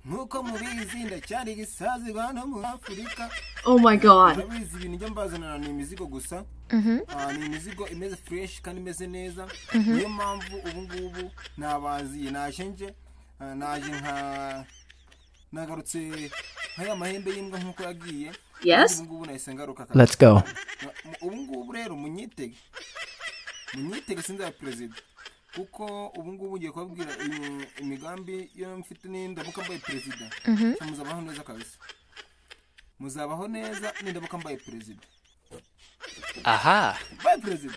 Nk'uko mubizi, ndacyari igisazi hano muri Afurika. Oh my God. Murabizi, ibintu njya mbazanira ni imizigo gusa. Ni imizigo imeze fresh kandi imeze neza. Niyo mpamvu ubu ngubu nabaziye, naje nje, naje nka nagarutse nka ya mahembe y'imbwa nk'uko yagiye. Yes. Ubu ngubu nahise ngaruka. Let's go. Ubu ngubu rero munyitege, munyitege, sinzaba perezida, kuko ubu ngubu ngiye kubabwira imigambi yo mfite nindamuka mbaye perezida. Muzabaho neza kabisa, muzabaho neza nindamuka mbaye perezida. Aha. Mbaye perezida,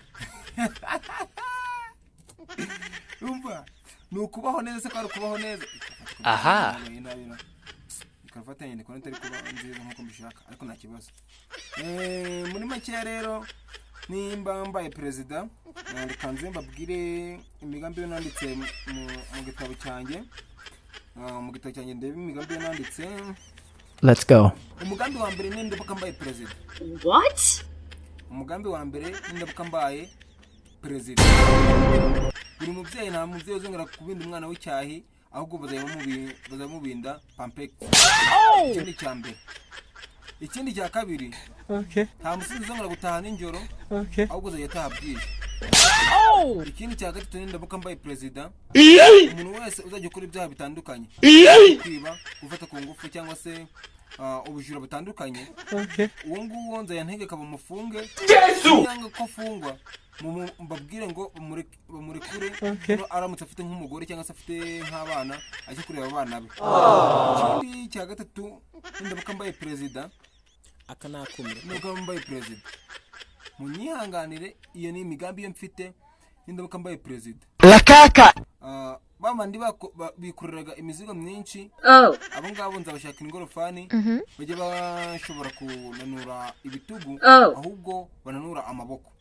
umva, ni ukubaho neza se? Ko ari ukubaho neza? Aha. Ikaruvati yanjye ndikubona itari kuba nziza nk'uko mbishaka, ariko nta kibazo. Muri makeya rero, nimba mbaye perezida, reka nze mbabwire imigambi yo nanditse mu gitabo cyanjye. Mu gitabo cyanjye ndebe imigambi yo nanditse. Let's go. Umugambi wa mbere nindamuka mbaye perezida. What? Umugambi wa mbere nindamuka mbaye perezida, buri mubyeyi, nta mubyeyi uzongera kubinda umwana w'icyahi, ahubwo bazajya bamubinda Pampers. Ikindi cya mbere. Ikindi cya kabiri, nta musinzi uzongera gutaha nijoro, ahubwo azajya ataha bwije. Ikindi cya gatatu, nindamuka mbaye perezida, umuntu wese uzajya ukora ibyaha bitandukanye, kwiba, gufata ku ngufu cyangwa se ubujura butandukanye, uwo nguwo nzajya ntegeka bamufunge. Cyangwa ko afungwa, mbabwire ngo bamurekure. No aramutse afite nk'umugore cyangwa se afite nk'abana, ajye kureba abana be. Ikindi cya gatatu, nindamuka mbaye perezida, Aka ni akumiro. Nindamuka mbaye perezida, munyihanganire, iyo ni imigambi yo mfite nindamuka mbaye perezida. Ba bandi bikoreraga imizigo myinshi, Oh. abo ngabo nzabashakira ingorofani, bajye bashobora kunanura ibitugu, Oh. ahubwo bananura amaboko.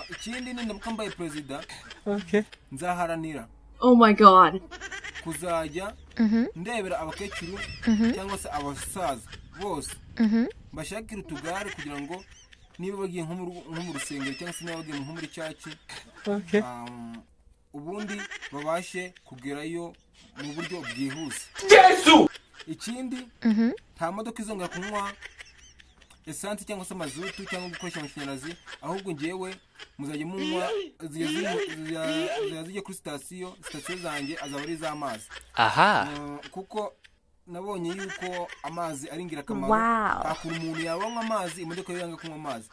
Ikindi, nindamuka mbaye perezida, nzaharanira Oh my God. kuzajya ndebera abakecuru cyangwa se abasaza bose, mbashakire utugare kugira ngo niba bagiye nko mu rusengero cyangwa se niba bagiye nko muri church, ubundi babashe kugerayo mu buryo bwihuse. Ikindi, nta modoka izongera kunywa esansi cyangwa se mazutu cyangwa gukoresha amashanyarazi, ahubwo ngewe muzajya munywa zijya zijya kuri sitasiyo. Sitasiyo zanjye azaba ari iz'amazi. Aha. Kuko nabonye yuko amazi ari ingirakamaro. Wow. Nta kuntu umuntu yabanywa amazi, imodoka ye yanga kunywa amazi.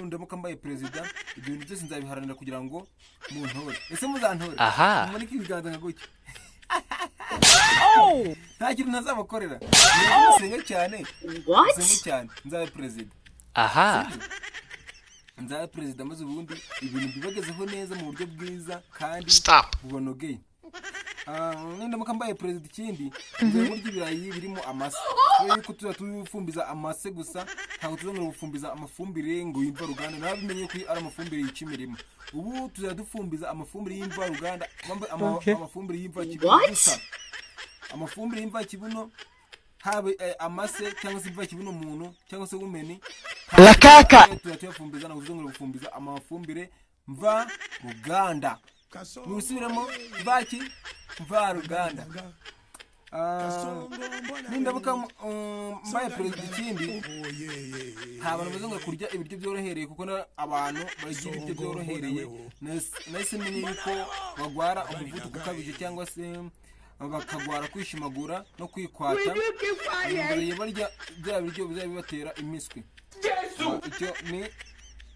Ndamuka mbaye perezida, ibyo bintu byose nzabiharanira kugira ngo muntore. Ese muzantore? Aha. Mumanike ibiganza nka gutya. Nta kintu ntazabakorera. Musenge cyane. What? Musenge cyane, nzabe perezida. Aha. Nzabe perezida, maze ubundi ibintu bibagezeho neza mu buryo bwiza kandi Stop. bubanogeye. Nindamuka mbaye perezida, ikindi, nzajya murya ibirayi birimo amase, kubera yuko tuzajya tubifumbiza amase gusa. Ntabwo tuzongera gufumbiza amafumbire ngo y'imvaruganda. Nabimenye ko ari amafumbire yica imirima. Ubu tuzajya dufumbiza amafumbire y'imvaruganda, amafumbire y'imvakibuno What? gusa, amafumbire y'imvakibuno, haba amase cyangwa se imvakibuno muntu cyangwa se wumeni Lakaka. tuzajya tuyafumbiza. Ntabwo tuzongera gufumbiza amafumbire mva ruganda. Nusubiremo, mvaki? Mvaruganda. Nindamuka mbaye perezida, ikindi, nta bantu bazongera kurya ibiryo byorohereye, kuko abantu barya ibiryo byorohereye nahise menya yuko bagwara umuvuduko ukabije cyangwa se bakagwara kwishimagura no kwikwata. Bazajya barya bya biryo bizajya bibatera impiswi. Icyo ni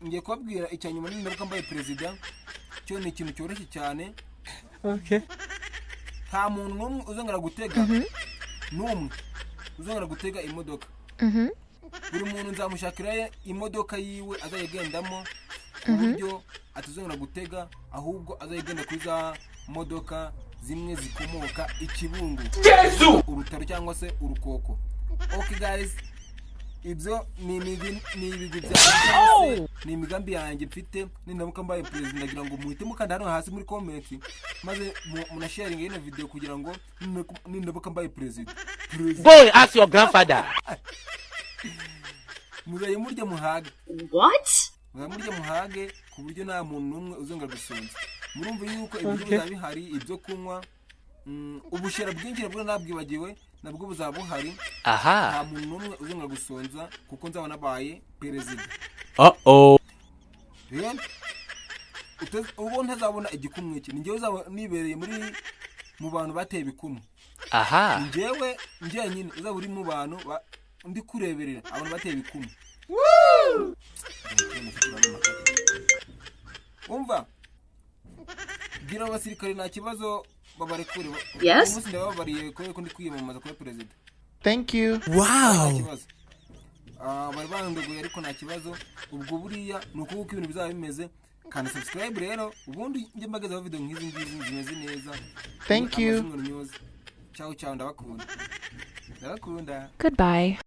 ngiye kubabwira icya nyuma, nindamuka mbaye perezida, cyo ni ikintu cyoroshye cyane. Nta muntu n'umwe uzongera gutega, n'umwe uzongera gutega imodoka. Buri muntu nzamushakira imodoka yiwe azajya agendamo, ku buryo atazongera gutega, ahubwo azajya agenda kuri za modoka zimwe zikomoka ikibungo, urutaro cyangwa se urukoko. Okay guys, ibyo ni imigwi, ni ibigwi byanjye cyangwa se ni imigambi yanjye mfite nindamuka mbaye perezida. Ndagira ngo muhite mukanda hano hasi muri comment, maze munasharinge ino video kugira ngo nindamuka mbaye perezida, Go and ask your grandfather. muzajya murya muhage. What? Muzajya murya muhage, ku buryo nta muntu n'umwe uzongera gusonza. Murumva yuko ibiryo bizaba bihari, ibyo kunywa. Ubushera bwinshi nabwo nabwibagiwe, nabwo buzaba buhari. Nta Aha. muntu n'umwe uzongera gusonza kuko nzaba nabaye perezida. Uh-oh. Rero ubwo ntazabona igikumwe cye, ni njyewe uzaba nibereye muri mu bantu bateye ibikumwe. Aha. Ni njyewe njyenyine uzaba uri mu bantu ndi kureberera abantu bateye ibikumwe. Umva, bwira abasirikare nta kibazo, babarekure. Yes? Uyu munsi ndababariye kubera ko ndi kwiyamamaza kuba perezida. Thank you. Nta kibazo. Ah, bari bandogoye ariko nta kibazo. Ubwo buriya ni uko uko ibintu bizaba bimeze. Kanda subscribe rero, ubundi njye mbagezaho video nk'izi ngizi zimeze neza. Thank you. Amazimwe News. Ciao ciao, ndabakunda, ndabakunda. Goodbye.